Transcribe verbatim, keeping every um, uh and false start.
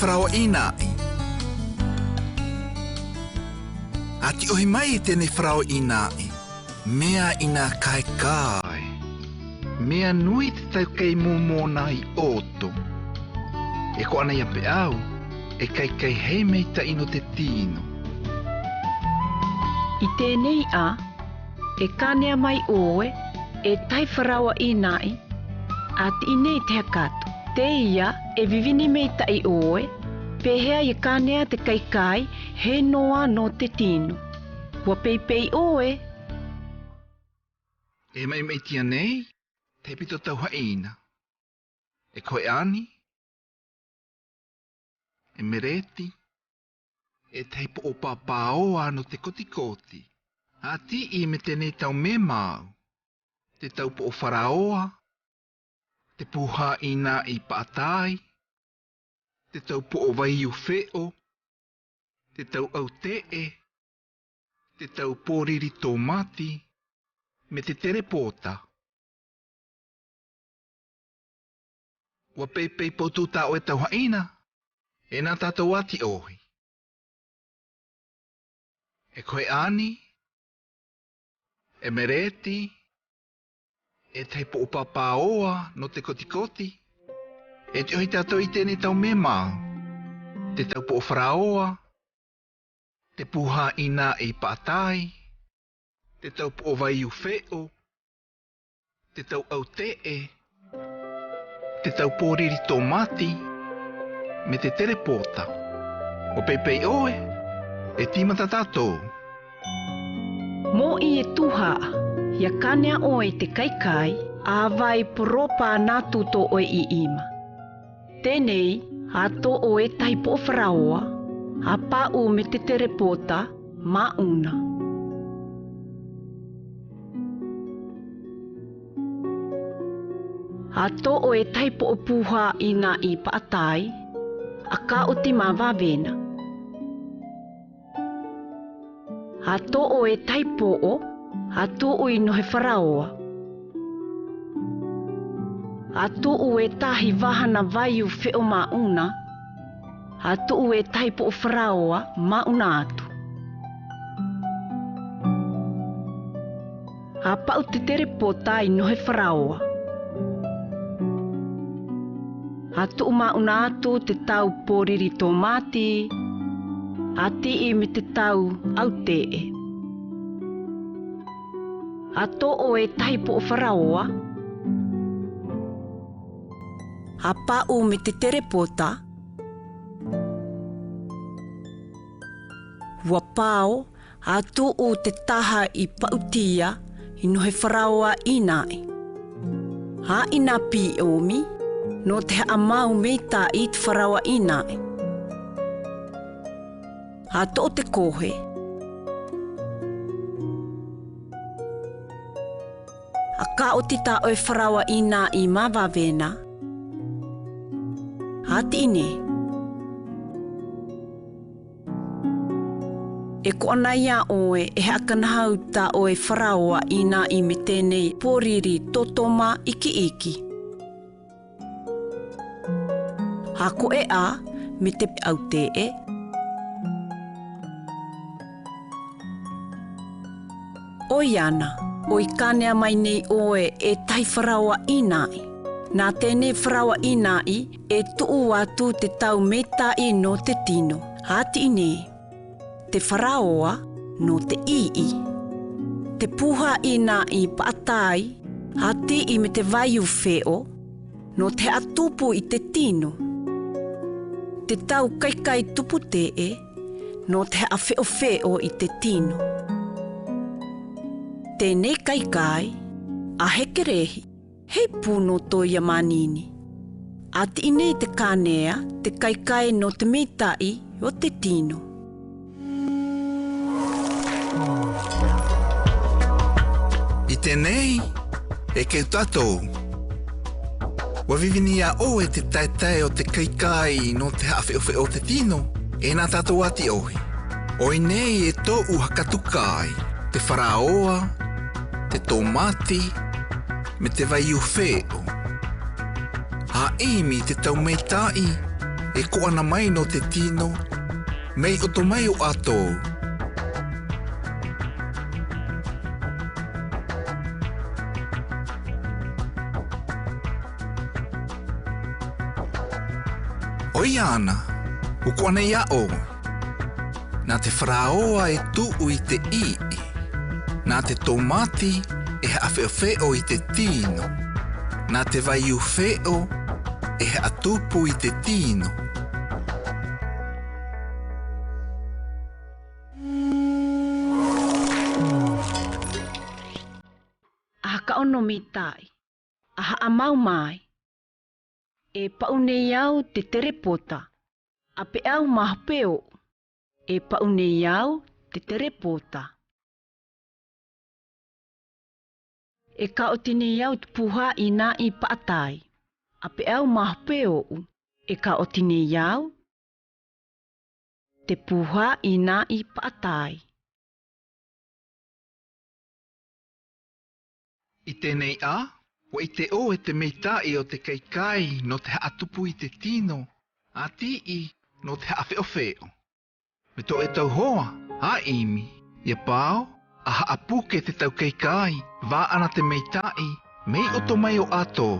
faraoa ina'i. Ati ohi mai tenei faraoa ina'i, mea ina kaekae. Mea nui te tau kei momo na i oto. E ko anaia pe au, e kaikae hei meita'i no te tino. I tenei a, e kanea mai oe, e tahi faraoa ina'i, ati inei te hakato. Teia, e vivini meita'i oe, pehea e kanea te kaikae, hei noa no te tino. Ua peipei oe. E mai mai tia nei, te pito tau haina. E kohe ani, e Mereti, e tahi po'o papaoa no te kotikoti. Ati i me tenei tau memau, te tau po'o faraoa, te puha ina'i pa'atai, te tau po'o vaiu fe'o, te tau aute'e, te tau poriri tomati, me te terepota. Ua peipei potu tau e tau haina, e na tatou ati ohi. E kohe ani, e Mereti, e tahi po'o papaoa no te kotikoti. E ti ohi tatou i tenei tau memau, te tau po'o faraoa, te puha ina'i pa'atai, te tau po'o vaiu fe'o, te tau aute'e, te tau poriri tomati, me te terepota. Ua peipei oe, e tima tatou. Mo'i e tuha, a kanea oe te kaikae, a vai poropa na tuto oe i ima. Tenei, a to'o e tahi po'o faraoa, a pa'u me te terepota, ma'una. A to'o e tahi po'o puha ina'i pa'atai, a kaoti ma vavena. A to'o e tahi po'o, a tu'u i nohe faraoa. A tu'u e tahi vahana vaiu fe'o ma'una, a tu'u e tahi po'o faraoa ma'una atu. A pa'u te terepota i nohe faraoa. A tu'u ma'una atu te tau poriri tomati, a ti'i me te tau aute'e. A to'o e tahi po'o faraoa. A pa'u me te terepota. Ua pao, a tu'u te taha i pa'utia i nohe faraoa ina'i. A ina pi'omi, no te ha'a mau meita'i te faraoa ina'i. A to'o te kohe. A kaoti tao e faraoa ina'i ma vavena. A ti'i ne. E ko anaia oe e ha'a kanahau tao e faraoa ina'i me tenei poriri totoma ikiiki. A ko e a me te aute'e. Oi ana, oi kanea mai nei oe e tahi faraoa ina'i. Na tenei faraoa ina'i e tu'u atu te tau meita'i no te tino. A ti'i ne. Te faraoa no te i'i. Te puha ina'i pa'atai, a ti'i me te vaiu fe'o, no te ha'a tupu i te tino. Te tau kaikai tupu te'e, no te ha'a fe'ofe'o i te tino. Tenei kaikai, a hekerehi. Hei puno toya manini. A ti'i nei te kanea, te kaikai no te meita'i o te tino. I tenei, e keu tatou. Ua vivinia oe te taetae o te kaikai no te ha'a fe'ofe'o o te tino, e na tatou ati ohi. Oi nei e to'u hakatukai, te faraoa, te tomati, me te vaiu fe'o. A imi te tau meita'i, e koʻana mai no te tino, mei ʻoto mai o ʻatou. ʻOiana, u koʻana ia ʻoe. Na te faraoa e tuʻu i te iʻi. Na te tomati e haʻafeʻofeʻo i te tino. Na te vaiū feʻo e haʻatupu i te tino. Aha ka ono meitaʻi? Aha a mau mai? E paʻu nei au te terepota. Ape au mahope oʻu? E paʻu nei au te terepota. E kaoti nei au te puha inaʻi paʻatai. Ape au mahope oʻu? E kaoti nei au te puha inaʻi paʻatai. I tenei a, ua ʻite ʻoe te meitaʻi o te kaikai no te haʻatupu i te tino, a tiʻi no te haʻafeʻofeʻo. Me to e tau hoa, a imi, ia pao, a haʻapuke te tau kaikai, vā ʻana te meitaʻi, mei ʻoto mai o ʻatou,